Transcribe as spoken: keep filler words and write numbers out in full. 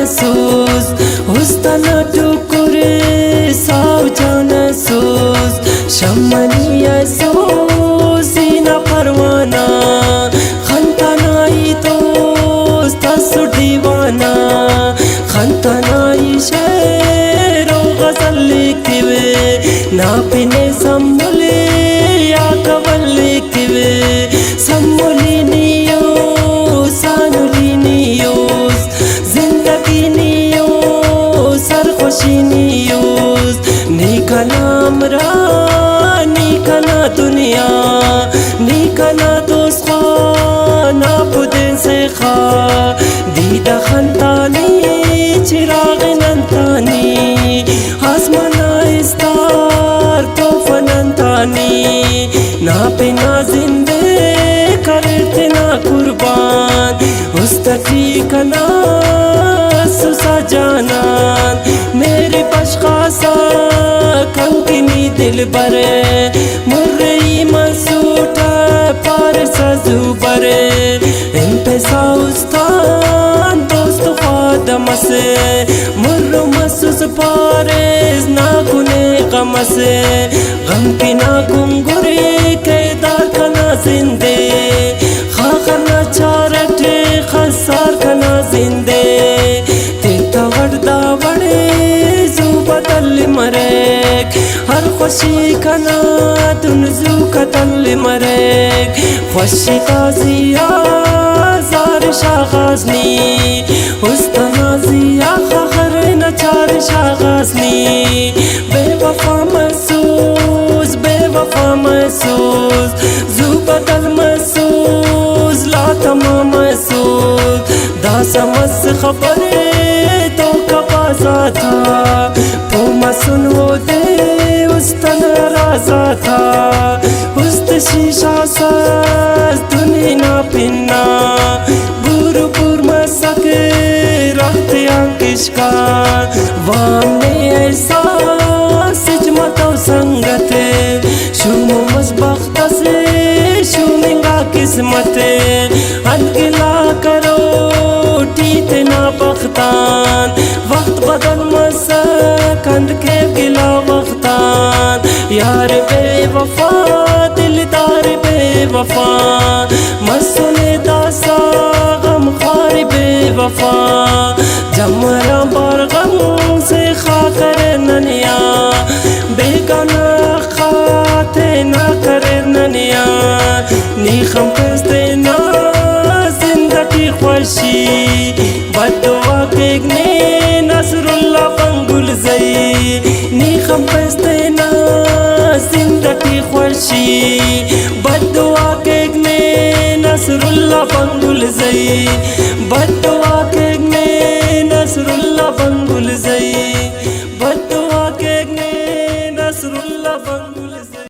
سوز، است انا ٹکر ساو جان سوز، شمع نی سوز سینہ پروانہ، خن تنائی دوست اسٹ دیوانہ، خن تنائی شعر و غزل لکھتوے، نا پن سمبل یا کول لکھتوے، سمبلی نی او، سانولی نی اوس، زندگی نی او، سرخوشی نی اوس، نی کنا ہمراہ، نی کنا دنیا، نی کنا دوست خواہ، نا پدین سے خواہ، دیدہ خنتانی، چراغ ننتانی، آسمان نا استار تحفہ ننتانی، نا پنا زندے کریر تینا قربان، است ٹی کنا سسا جانان، میرے بشخاسا کنکنی دلبر، مرئی مسوٹ پارسا زوبر، انتسا استان دوست خوادم اسے، مر مسس پاریس نا کنے غم اسے، غم کنا کنگرے کیدار کنا زندے، خاخر نا چار اٹ خسار کنا زندے، تیتا وڑ دا وڑے زو بدل مریک، ہر خوشی کنا دن زو قتل مریک، خوشی تازی آ زار شاغاز نی، است نازی آ خاخر نا چار شاغاز نی، بے وفا مسوس، بے وفا مسوس، زو بدل مسوس، لا تمام مسوس، داسہ مس خبر تو کباز آتا، پہہ مسن اودے است نا راز آتا، است شیشہ ساز دنیا نا پنا، بور بور مسک رخت آن کشکان، وام نے احساس ہچ متو سنگت، شومو مس بخت اسے شوم انگا قسمت، انت گلہ کروٹی تینا بخت آن، وخت بدل مسک انت کیو گلہ وخت آن، یار بے وفا، دلدار بے وفا، مسنے داسا غم خوار بے وفا، جمر آن بار غم سے خاخر ننیا، بیگانہ خاتے نا کریر ننیا، نی خنپس تینا زند ٹی خوشی، بد دعا کیک نے نصر اللہ بنگل زئی، نی خنپس تینا زند ٹی خوشی، بد دعا کیک نے نصر اللہ بنگل زئی، بد